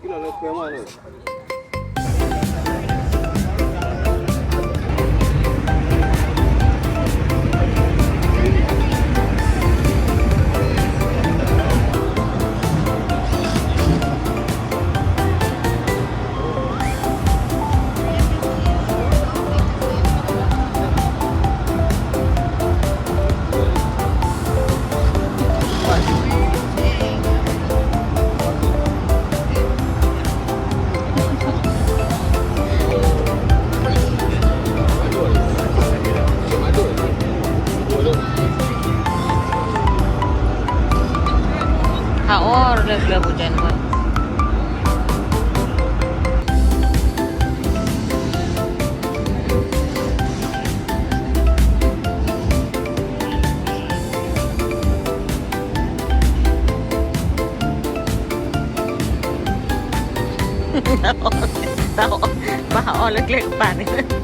ဟးအီၣ်လၢကျဲပူၤကဲန့ၣ်ဝဲ ဘၣ်ဟးအီၣ်လၢကျဲကပၤန့ၣ်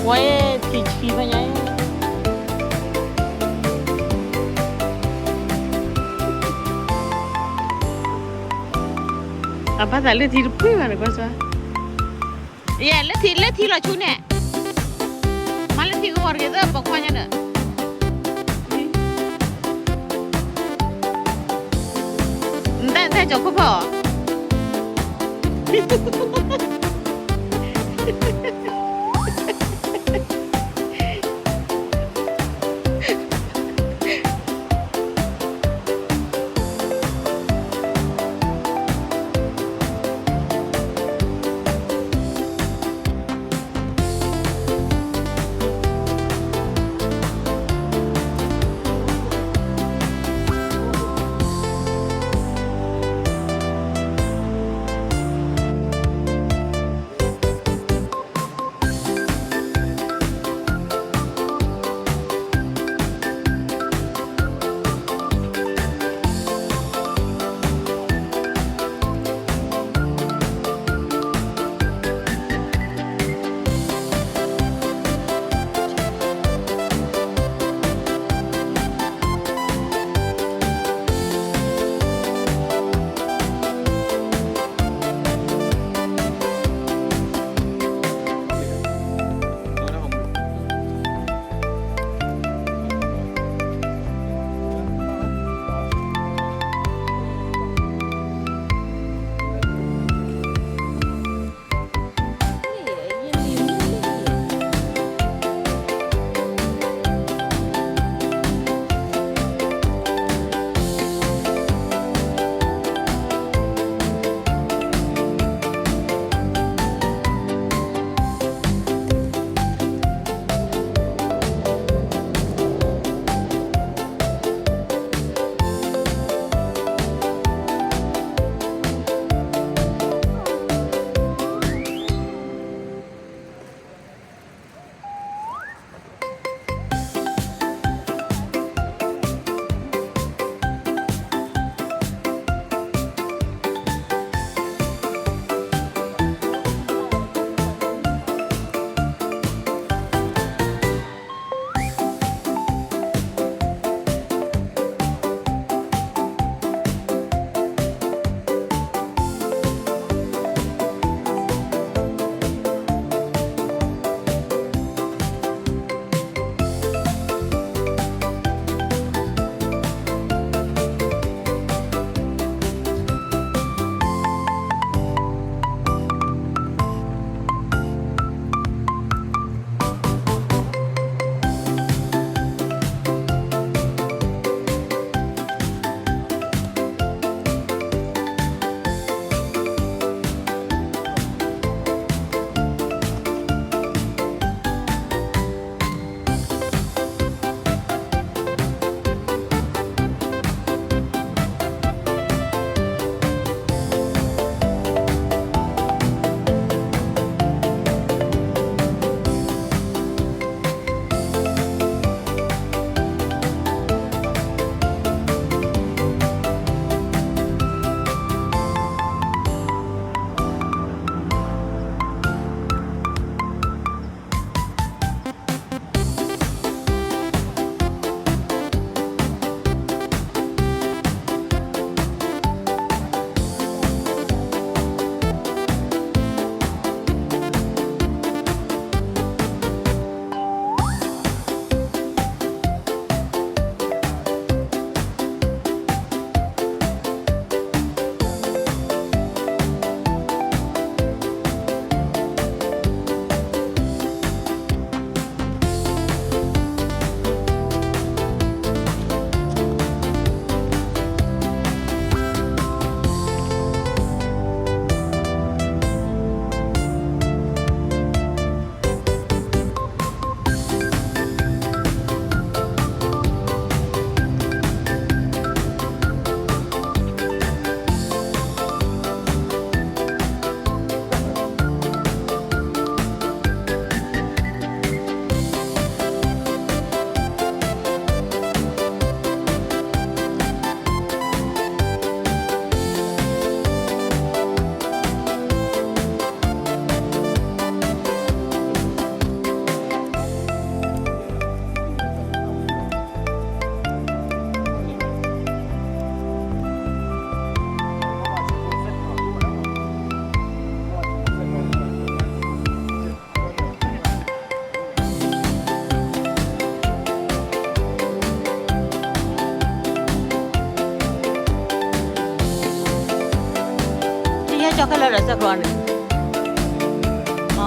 ဝဲထံဆံဖဲညါ, အဘၣ်သးလၢထံတပှဲၤဘၣ်န့ၣ်ကွၢ်စၢ်, ယဲလၢထံ လၢထံလီၤဆူန့ၣ်, မ့ၢ်လၢထံကဝီၤတဂ့ၤသၢပိာ်ခွါညါဒီး, နတၢ်ကၠီၤခိၣ်ဖီၣ်အီၤ. ကၠီခဲလၢာ်ဒီးစဲကျိးန့ၣ်, မ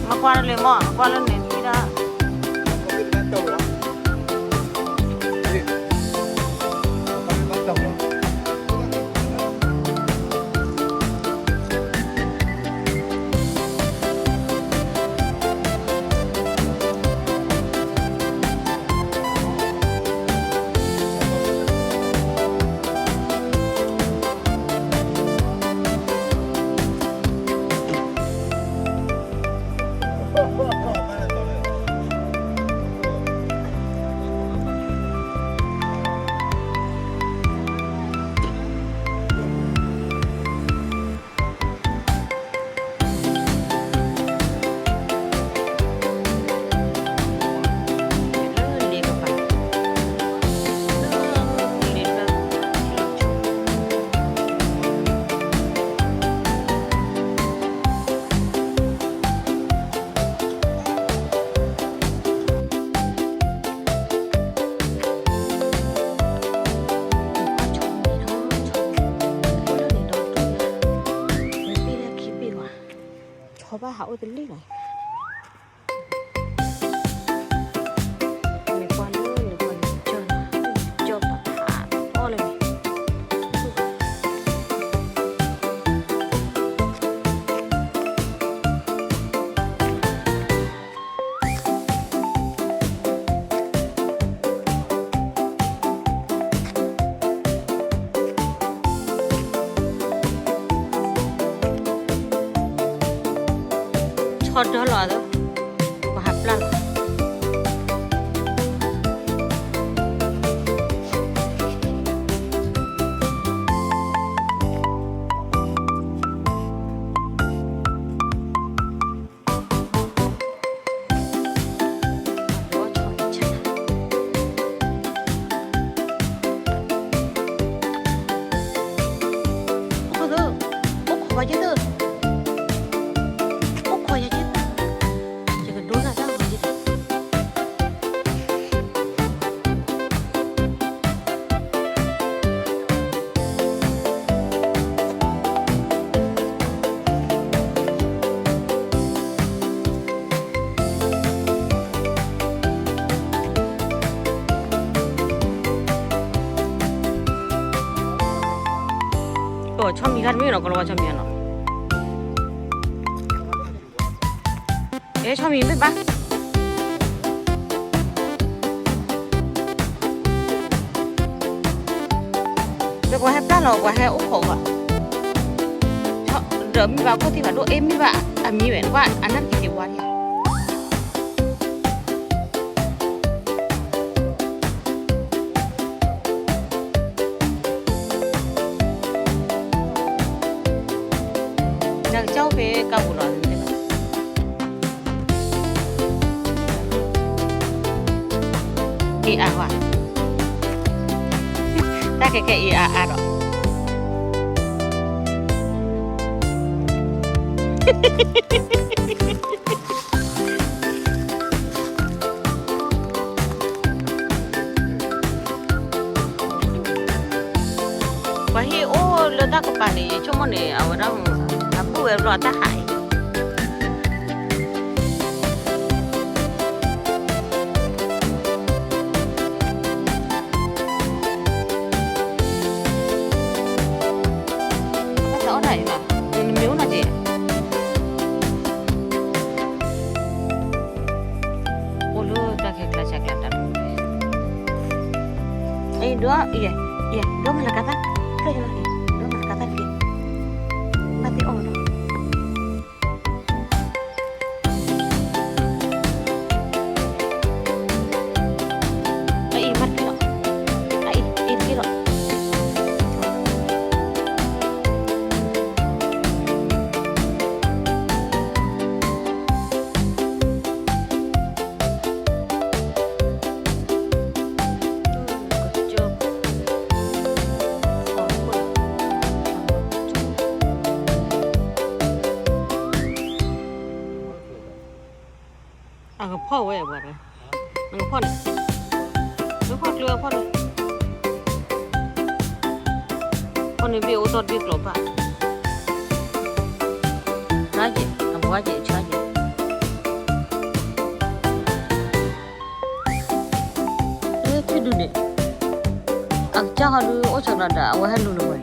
ၤကွၢ်လၢလံာ်မး ကွၢ်လၢန့ၣ်သံဒၣ် ဆီဘၣ်ဟးအိၣ်တလံၣ်လီၤ. မ့ၢ်ကွၢ်လၢ မ့ၢ်ကွၢ်လၢ ကၠီလီၤ ကၠီပာ်ဖးအီၣ်လၢန့ၣ် ဆီဒီလီၤအသိး ပှၤဟးပျၢ်လီၤ. အိၣ်ခိးယဲၢ်သၢ, အိၣ်ခိးယဲၢ်သၢ, ဆီမံၤခါတမ့ၢ်နီၤ ကီလီၤဝါဆီမံၤနီၤ, အဲ ဆီမံၤမ့ၢ်ဘၣ်, ဒီးပှၤဟဲပျၢ်လီၤ ပှၤဟဲအိၣ်ခိးဘၣ်, ဒီးမ့ၢ်ဘၣ်ခိၣ်သ့ၣ်ဘၣ်ဒိၣ် အ့ မ့ၢ်ဘၣ်အမံၤဝဲ နကွၢ်အနၢ်တက့ၤက့ၤဝါဒၣ် နကစၢ်အိၣ်ဖဲကါပူၤလီၤ, အ့အါဝဲ, တၢ်ခဲခဲအ့အါအါဒီး ပှၤဟံၣ်အိၣ်လၢတၢ်ကပၤန့ၣ် ယဆိကမိၣ်န့ၣ် အဝဲဒၣ် အပုၢ်ဝဲဘျီအတၢ်ဟးအံၤ ဘၣ်သးအီၣ်တၢ်အံၤဘၣ်, နမ့ၢ်အိၣ်နီၤက့ၤ အိၣ်လၢတၢ်ခဲကျါဆဲးကျါတၢ်တအိၣ်, အံၤ ဒိး အံၤ ဒိးမၤလၤကၤသၣ်, ဖျၢၣ်ယလီၤအံၤ ဒိးမၤလၤကၤသၣ်တက့ၢ်, ဘၣ်သ့ၣ်အီၣ်ဝဲနီၤ အအံၤမၤတက့ၢ်လီၤ, အအံၤ အံၤတက့ၢ်လီၤ. အကဖီၣ်ဝဲပှၤတဂၤ, နကဖီၣ်န့ၣ်, နဖီၣ်ကျၢၤဖီၣ်န့ၣ်, ဖီၣ်န့ၣ်ဘ့ၣ်အိၣ်ထီၣ်တဘ့ၣ်ကျိၤဘၣ်, ဆါက့ၤ အဘှါက့ၤဆါက့ၤ, အဲ ထွံၣ်ဒုန့ၣ်, အကစၢ်ဟီဒုးအိၣ်ဆၢကလီၤဒၣ် အဝဲဟဲလူၤလၢၤဝဲ,